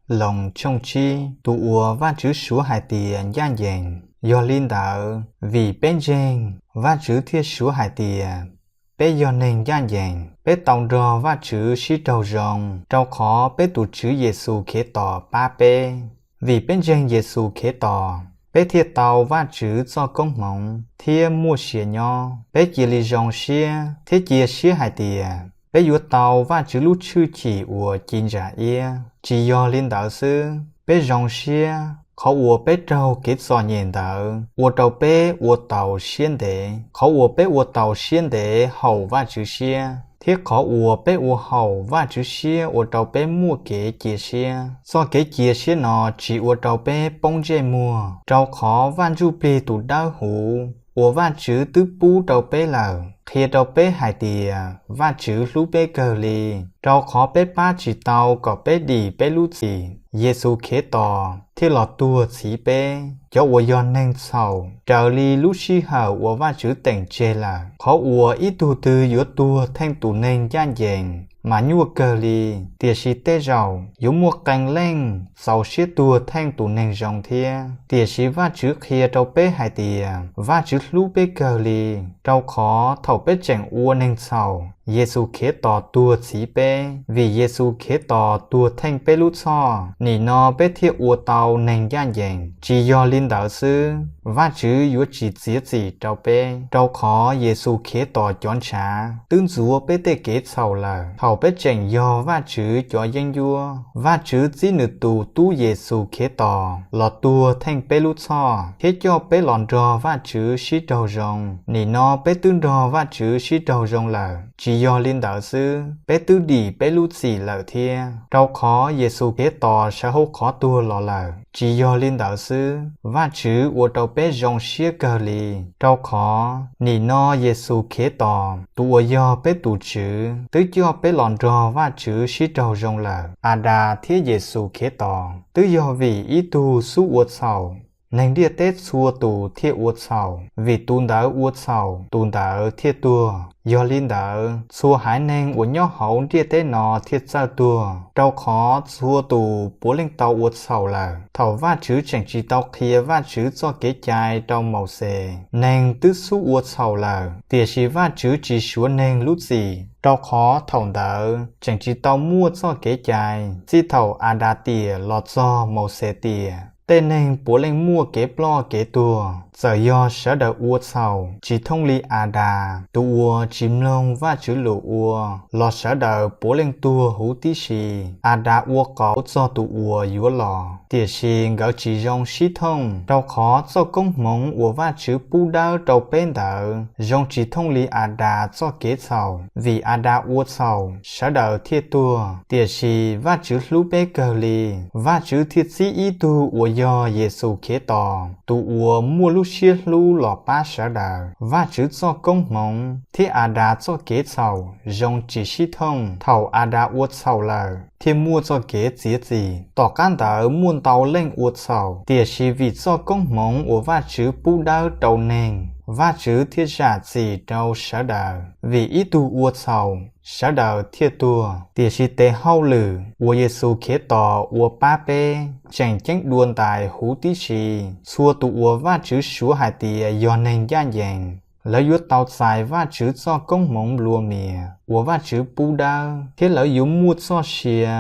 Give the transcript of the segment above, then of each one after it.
Loos tshooj tsib. Tus uas Vajtswv suav hais tias ncaj ncees. Yog li ntawd, vim peb ntseeg, Vajtswv thiaj suav hais tias peb yog neeg ncaj ncees, peb tau nrog Vajtswv sib raug zoo, rau qhov peb tus Tswv Yexus Khetos pab peb. Vim peb ntseeg Yexus Khetos, peb thiaj tau Vajtswv txoj koob hmoov thiab muaj sia nyob. Peb cia li zoo siab thiab cia siab hais tias peb yuav tau Vajtswv lub tshwj chim uas ci ntsa iab. Tsis yog li ntawd xwb, peb zoo siab qhov uas peb raug kev txom nyem ntawd ua rau peb ua taus siab ntev. Qhov uas peb ua taus siab ntev haum Vajtswv siab, thiab qhov uas peb ua haum Vajtswv siab ua rau peb muaj kev cia siab. Txoj kev cia siab no tsis ua rau peb poob ntsej muag, rau qhov Vaj Ntsujplig tus dawb huv uas Vajtswv twb pub rau peb lawm qhia rau peb hais tias Vajtswv hlub peb kawg li, rau qhov peb pab tsis tau kom peb dim peb lub txim. Yexus Khetos thiaj los tuag txhiv peb cov uas yog neeg txhaum raws li lub sij hawm uas Vajtswv teem tseg lawm. Qhov uas ib tug twg yuav tuag theej tus neeg ncaj ncees mas nyuaj kawg li, tiam sis tej zaum yuav muaj qee leej txaus siab tuag theej tus neeg zoo thiab. Tiam sis Vajtswv qhia rau peb hais tias Vajtswv hlub peb kawg li, rau qhov thaum peb tseem ua neeg txhaum, Yexus Khetos tuag txhiv peb. Vim Yexus Khetos tuag theej peb lub txhoj, nim no peb thiaj ua tau neeg ncaj ncees. Tsis yog li ntawd xwb, Vajtswv yuav tsis txiav txim rau peb, rau qhov Yexus Khetos cov ntshav twb ntxuav peb tej kev txhaum lawm. Thaum peb tseem yog Vajtswv cov yeeb ncuab, Vajtswv txib nws tus Tub Yexus Khetos los tuag theej peb lub txhoj thiab coj peb los nrog Vajtswv sib raug zoo. Nim no peb twb nrog Vajtswv sib raug zoo lawm. Tsis yog li ntawd xwb, peb twb dim peb lub txim lawm thiab, rau qhov Yexus Khetos sawv hauv qhov tuag los lawm. Tsis yog li ntawd xwb, Vajtswv ua rau peb zoo siab kawg li, rau qhov nim no Yexus Khetos tus uas yog peb tus Tswv twb coj peb los nrog Vajtswv sib raug zoo lawm. Adas thiab Yexus Khetos twb yog vim ib tug xub ua txhaum. Neeg ntiaj teb txhua tus thiaj ua txhaum. Vim tus ntawd ua txhaum, tus ntawd thiaj tuag. Yog li ntawd, txhua haiv neeg uas nyob hauv ntiaj teb no thiaj txawj tuag, rau qhov txhua tus puav leej tau ua txhaum lawm. Thaum Vajtswv tseem tsis tau qhia Vajtswv txoj kev cai rau Mauxes, neeg twb xub ua txhaum lawm. Tiam sis Vajtswv tsis suav neeg lub txim, rau qhov thaum ntawd tseem tsis tau muaj txoj kev cai. Txij thaum Adas tiam los txog Mauxes tiam, tej neeg puav leej muaj kev ploj kev tuag. Txawm yog sawv daws ua txhaum tsis thooj li Adas tus uas tsis mloog Vajtswv lus ua, los sawv daws puav leej tuag huv tib si. Adas ua qauv txog tus uas yuav los, tiam sis nkawd tsis zoo sib thooj, rau qhov txoj koob hmoov uas Vajtswv pub dawb rau peb ntawd zoo tsis thooj li Adas txoj kev txhaum. Vim Adas ua txhaum, sawv daws thiaj tuag, tiam sis Vajtswv hlub peb kawg li, Vajtswv thiaj txib ib tug uas yog Yexus Khetos, tus uas muaj lub siab hlub los pab sawv daws. Vajtswv txoj koob hmoov thiab Adas txoj kev txhaum zoo tsis sib thooj. Thaum Adas ua txhaum lawm, thiaj muaj txoj kev txiav txim. Tom qab ntawd muaj ntau leej ua txhaum, tiam sis vim txoj koob hmoov uas Vajtswv pub dawb rau neeg, Vajtswv thiaj zam txim rau sawv daws. Vim ib tug ua txhaum, sawv daws thiaj tuag, tiam sis tes hauj lwm uas Yexus Khetos ua pab peb tseem ceeb dua ntais huv tib si. Txhua tus uas Vajtswv suav hais tias yog neeg ncaj ncees, lawv yuav tau txais Vajtswv txoj koob hmoov nplua mias uas Vajtswv pub dawb, thiab lawv yuav muaj txoj sia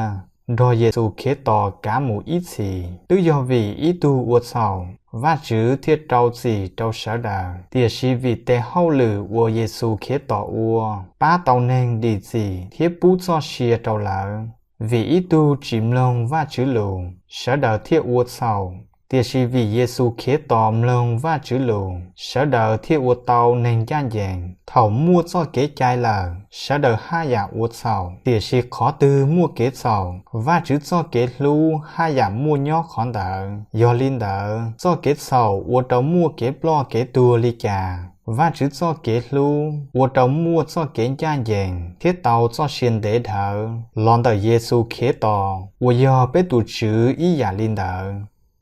nrog Yexus Khetos kav mus ib txhis. Twb yog vim ib tug ua txhaum, Vajtswv thiaj rau txim rau sawv daws, tiam sis vim tes hauj lwm uas Yexus Khetos ua, pab tau neeg dim txim thiab pub txoj sia rau lawv. Vim ib tug tsis mloog Vajtswv lus, sawv daws thiaj ua txhaum, tiam sis vim Yexus Khetos mloog Vajtswv lus, sawv daws thiaj ua tau neeg ncaj ncees. Thaum muaj txoj kev cai lawm, sawv daws haj yam ua txhaum, tiam sis qhov twg muaj kev txhaum, Vajtswv txoj kev hlub haj yam muaj nyob qhov ntawd. Yog li ntawd, txoj kev txhaum ua rau muaj kev ploj kev tuag li cas, Vajtswv txoj kev hlub ua rau muaj txoj kev ncaj ncees thiab tau txoj sia ntev dhawv los ntawm Yexus Khetos uas yog peb tus Tswv ib yam li ntawd.